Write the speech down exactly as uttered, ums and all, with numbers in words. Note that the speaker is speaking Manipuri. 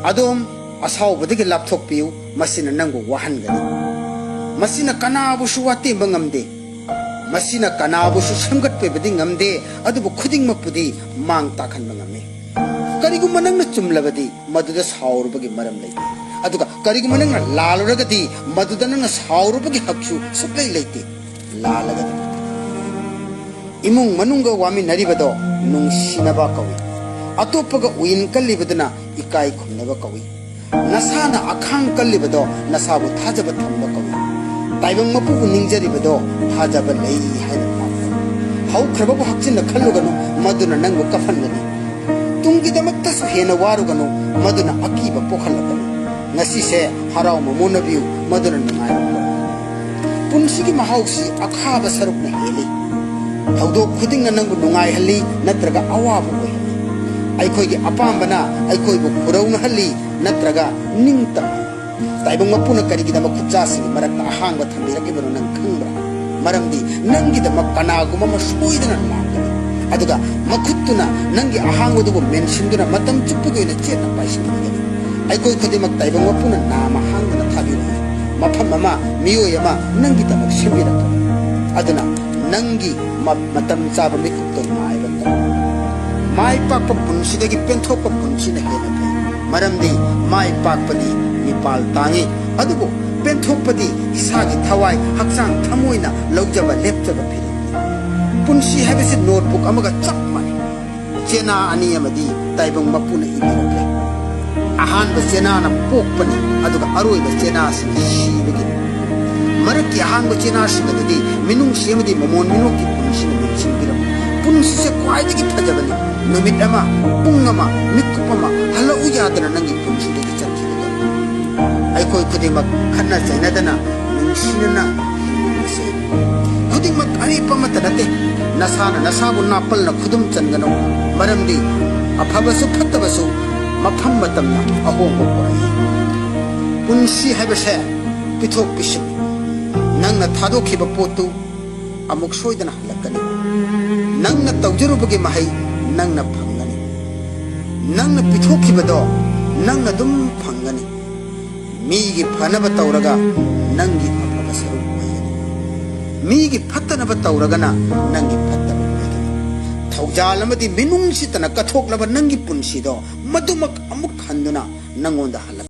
ꯑꯗꯣꯝ ꯑꯁꯥꯎꯕꯗꯒꯤ ꯂꯥꯞꯊꯣꯛꯄꯤꯌꯨ, ꯃꯁꯤꯅ ꯅꯪꯕꯨ ꯋꯥꯍꯟꯒꯅꯤ꯫ ꯃꯁꯤꯅ ꯀꯅꯥꯕꯨꯁꯨ ꯋꯥꯇꯦꯝꯕ ꯉꯝꯗꯦ, ꯃꯁꯤꯅ ꯀꯅꯥꯕꯨꯁꯨ ꯁꯦꯝꯒꯠꯄꯤꯕꯗꯤ ꯉꯝꯗꯦ, ꯑꯗꯨꯕꯨ ꯈꯨꯗꯤꯡꯃꯛꯄꯨꯗꯤ ꯃꯥꯡ ꯇꯥꯛꯍꯟꯕ ꯉꯝꯃꯤ꯫ ꯀꯔꯤꯒꯨꯝꯕ ꯅꯪꯅ ꯆꯨꯝꯂꯕꯗꯤ, ꯃꯗꯨꯗ ꯁꯥꯎꯔꯨꯕꯒꯤ ꯃꯔꯝ ꯂꯩꯇꯦ, ꯑꯗꯨꯒ ꯀꯔꯤꯒꯨꯝꯕ ꯅꯪꯅ ꯂꯥꯜꯂꯨꯔꯒꯗꯤ, ꯃꯗꯨꯗ ꯅꯪꯅ ꯁꯥꯎꯔꯨꯕꯒꯤ ꯍꯛꯁꯨ ꯁꯨꯛꯂꯩ ꯂꯩꯇꯦ꯫ ꯂꯥꯜꯂꯒꯗꯤ ꯏꯃꯨꯡ ꯃꯅꯨꯡꯒ ꯋꯥꯃꯤꯟꯅꯔꯤꯕꯗꯣ ꯅꯨꯡꯁꯤꯅꯕ ꯀꯧꯏ꯫ ꯑꯇꯣꯞꯄꯒ ꯎꯌꯤꯟ ꯀꯜꯂꯤꯕꯗꯨꯅ ꯏꯀꯥꯏ ꯈꯨꯝꯅꯕ ꯀꯧꯏ꯫ ꯅꯁꯥꯅ ꯑꯈꯥꯡ ꯀꯜꯂꯤꯕꯗꯣ ꯅꯁꯥꯕꯨ ꯊꯥꯖꯕ ꯊꯝꯕ ꯀꯧꯏ꯫ ꯇꯥꯏꯕꯪ ꯃꯄꯨꯕꯨ ꯅꯤꯡꯖꯔꯤꯕꯗꯣ ꯊꯥꯖꯕ ꯂꯩ ꯍꯥꯏꯅ ꯇꯥꯛꯄ꯫ ꯍꯧꯈ꯭ꯔꯕꯕꯨ ꯍꯛꯆꯤꯟꯅ ꯈꯜꯂꯨꯒꯅꯨ, ꯃꯗꯨꯅ ꯅꯪꯕꯨ ꯀꯞꯍꯟꯒꯅꯤ꯫ ꯇꯨꯡꯒꯤꯗꯃꯛꯇꯁꯨ ꯍꯦꯟꯅ ꯋꯥꯔꯨꯒꯅꯨ, ꯃꯗꯨꯅ ꯑꯀꯤꯕ ꯄꯣꯛꯍꯜꯂꯛꯀꯅꯤ꯫ ꯉꯁꯤꯁꯦ ꯍꯔꯥꯎ ꯃꯃꯣꯟꯅꯕꯤꯌꯨ, ꯃꯗꯨꯅ ꯅꯨꯡꯉꯥꯏꯕ ꯄꯣꯛꯍꯜꯂꯛꯀꯅꯤ꯫ ꯄꯨꯟꯁꯤꯒꯤ ꯃꯍꯥꯎꯁꯤ ꯑꯈꯥꯕ ꯁꯔꯨꯛꯅ ꯍꯦꯜꯂꯤ꯫ ꯊꯧꯗꯣꯛ ꯈꯨꯗꯤꯡꯅ ꯅꯪꯕꯨ ꯅꯨꯡꯉꯥꯏꯍꯜꯂꯤ ꯅꯠꯇ꯭ꯔꯒ ꯑꯋꯥꯕ ꯑꯣꯏꯍꯜꯂꯤ꯫ ꯑꯩꯈꯣꯏꯒꯤ ꯑꯄꯥꯝꯕꯅ ꯑꯩꯈꯣꯏꯕꯨ ꯈꯨꯔꯧꯅꯍꯜꯂꯤ ꯅꯠꯇ꯭ꯔꯒ ꯅꯤꯡꯇꯝꯍꯜꯂꯤ꯫ ꯇꯥꯏꯕꯪ ꯃꯄꯨꯅ ꯀꯔꯤꯒꯤꯗꯃꯛ ꯈꯨꯠꯁꯥꯁꯤꯡꯒꯤ ꯃꯔꯛꯇ ꯑꯍꯥꯡꯕ ꯊꯝꯕꯤꯔꯛꯂꯤꯕꯅꯣ ꯅꯪ ꯈꯪꯕ꯭ꯔꯥ? ꯃꯔꯝꯗꯤ ꯅꯪꯒꯤꯗꯃꯛ ꯀꯅꯥꯒꯨꯝꯕ ꯑꯃ ꯁꯣꯏꯗꯅ ꯂꯥꯛꯀꯅꯤ, ꯑꯗꯨꯒ ꯃꯈꯨꯠꯇꯨꯅ ꯅꯪꯒꯤ ꯑꯍꯥꯡꯕꯗꯨꯕꯨ ꯃꯦꯟꯁꯤꯟꯗꯨꯅ ꯃꯇꯝ ꯆꯨꯞꯄꯒꯤ ꯑꯣꯏꯅ ꯆꯦꯠꯅ ꯄꯥꯏꯁꯤꯟꯕꯤꯒꯅꯤ꯫ ꯑꯩꯈꯣꯏ ꯈꯨꯗꯤꯡꯃꯛ ꯇꯥꯏꯕꯪ ꯃꯄꯨꯅ ꯅꯥꯃ ꯍꯥꯡꯗꯅ ꯊꯥꯕꯤꯔꯛꯏ꯫ ꯃꯐꯝ ꯑꯃ, ꯃꯤꯑꯣꯏ ꯑꯃ ꯅꯪꯒꯤꯗꯃꯛ ꯁꯦꯝꯕꯤꯔꯛꯄꯅꯤ꯫ ꯑꯗꯨꯅ ꯅꯪꯒꯤ ꯃ-, ꯃꯇꯝ ꯆꯥꯕ ꯃꯤꯀꯨꯞꯇꯣ ꯉꯥꯏꯕ ꯇꯝꯃꯨ꯫ ꯃꯥꯏ ꯄꯥꯛꯄ ꯄꯨꯟꯁꯤꯗꯒꯤ ꯄꯦꯟꯊꯣꯛꯄ ꯄꯨꯟꯁꯤꯅ ꯍꯦꯟꯅ ꯐꯩ꯫ ꯃꯔꯝꯗꯤ ꯃꯥꯏ ꯄꯥꯛꯄꯗꯤ ꯃꯤꯄꯥꯜ ꯇꯥꯡꯏ, ꯑꯗꯨꯕꯨ ꯄꯦꯟꯊꯣꯛꯄꯗꯤ ꯏꯁꯥꯒꯤ ꯊꯋꯥꯏ, ꯍꯛꯆꯥꯡ, ꯊꯃꯣꯏꯅ ꯂꯧꯖꯕ, ꯂꯦꯞꯆꯕ ꯐꯤꯔꯦꯞꯅꯤ꯫ ꯄꯨꯟꯁꯤ ꯍꯥꯏꯕꯁꯤ ꯅꯣꯠꯕꯨꯛ ꯑꯃꯒ ꯆꯞ ꯃꯥꯟꯅꯩ꯫ ꯆꯦꯅꯥ ꯑꯅꯤ ꯑꯃꯗꯤ ꯇꯥꯏꯕꯪ ꯃꯄꯨꯅ ꯏꯕꯤꯔꯛꯂꯦ꯫ ꯑꯍꯥꯟꯕ ꯆꯦꯅꯥꯅ ꯄꯣꯛꯄꯅꯤ, ꯑꯗꯨꯒ ꯑꯔꯣꯏꯕ ꯆꯦꯅꯥꯁꯤꯅ ꯁꯤꯕꯒꯤꯅꯤ꯫ ꯃꯔꯛꯀꯤ ꯑꯍꯥꯡꯕ ꯆꯦꯅꯥꯁꯤꯡ ꯑꯗꯨꯗꯤ ꯃꯤꯅꯨꯡꯁꯤ ꯑꯃꯗꯤ ꯃꯃꯣꯟ ꯃꯤꯅꯣꯛꯀꯤ ꯄꯨꯟꯁꯤꯅ ꯂꯣꯏꯁꯤꯟꯕꯤꯔꯝꯃꯤ꯫ ꯄꯨꯟꯁꯤꯁꯦ ꯈ꯭ꯋꯥꯏꯗꯒꯤ ꯐꯖꯕꯅꯤ꯫ ꯅꯨꯃꯤꯠ ꯑꯃ, ꯄꯨꯡ ꯑꯃ, ꯃꯤꯀꯨꯞ ꯑꯃ ꯍꯜꯂꯛꯎ ꯌꯥꯗꯅ ꯅꯪꯒꯤ ꯄꯨꯟꯁꯤꯗꯒꯤ ꯆꯠꯈꯤꯕꯗꯣ꯫ ꯑꯩꯈꯣꯏ ꯈꯨꯗꯤꯡꯃꯛ ꯈꯠꯅ ꯆꯩꯅꯗꯅ ꯅꯨꯡꯁꯤꯅꯅ ꯍꯤꯡꯃꯤꯟꯅꯁꯤ꯫ ꯈꯨꯗꯤꯡꯃꯛ ꯑꯔꯦꯞꯄ ꯑꯃꯠꯇ ꯅꯠꯇꯦ꯫ ꯅꯁꯥꯅ ꯅꯁꯥꯕꯨ ꯅꯥꯄꯜꯅ ꯈꯨꯗꯨꯝ ꯆꯟꯒꯅꯨ, ꯃꯔꯝꯗꯤ ꯑꯐꯕꯁꯨ ꯐꯠꯇꯕꯁꯨ ꯃꯐꯝ ꯃꯇꯝꯅ ꯑꯍꯣꯡꯕ ꯄꯨꯔꯛꯏ꯫ ꯄꯨꯟꯁꯤ ꯍꯥꯏꯕꯁꯦ ꯄꯤꯊꯣꯛ ꯄꯤꯁꯤꯟ꯫ ꯅꯪꯅ ꯊꯥꯗꯣꯛꯈꯤꯕ ꯄꯣꯠꯇꯨ ꯑꯃꯨꯛ ꯁꯣꯏꯗꯅ ꯍꯜꯂꯛꯀꯅꯤ꯫ ꯅꯪꯅ ꯇꯧꯖꯔꯨꯕꯒꯤ ꯃꯍꯩ ꯅꯪꯅ ꯐꯪꯒꯅꯤ꯫ ꯅꯪꯅ ꯄꯤꯊꯣꯛꯈꯤꯕꯗꯣ ꯅꯪꯅ ꯑꯗꯨꯝ ꯐꯪꯒꯅꯤ꯫ ꯃꯤꯒꯤ ꯐꯅꯕ ꯇꯧꯔꯒ ꯅꯪꯒꯤ ꯑꯐꯕ ꯁꯔꯨꯛ ꯑꯣꯏꯒꯅꯤ꯫ ꯃꯤꯒꯤ ꯐꯠꯇꯅꯕ ꯇꯧꯔꯒꯅ ꯅꯪꯒꯤ ꯐꯠꯇꯕ ꯑꯣꯏꯒꯅꯤ꯫ ꯊꯧꯖꯥꯜ ꯑꯃꯗꯤ ꯃꯤꯅꯨꯡꯁꯤꯇꯅ ꯀꯠꯊꯣꯛꯂꯕ ꯅꯪꯒꯤ ꯄꯨꯟꯁꯤꯗꯣ ꯃꯗꯨꯃꯛ ꯑꯃꯨꯛ ꯍꯟꯗꯨꯅ ꯅꯪꯉꯣꯟꯗ ꯍꯜꯂꯛꯀꯅꯤ꯫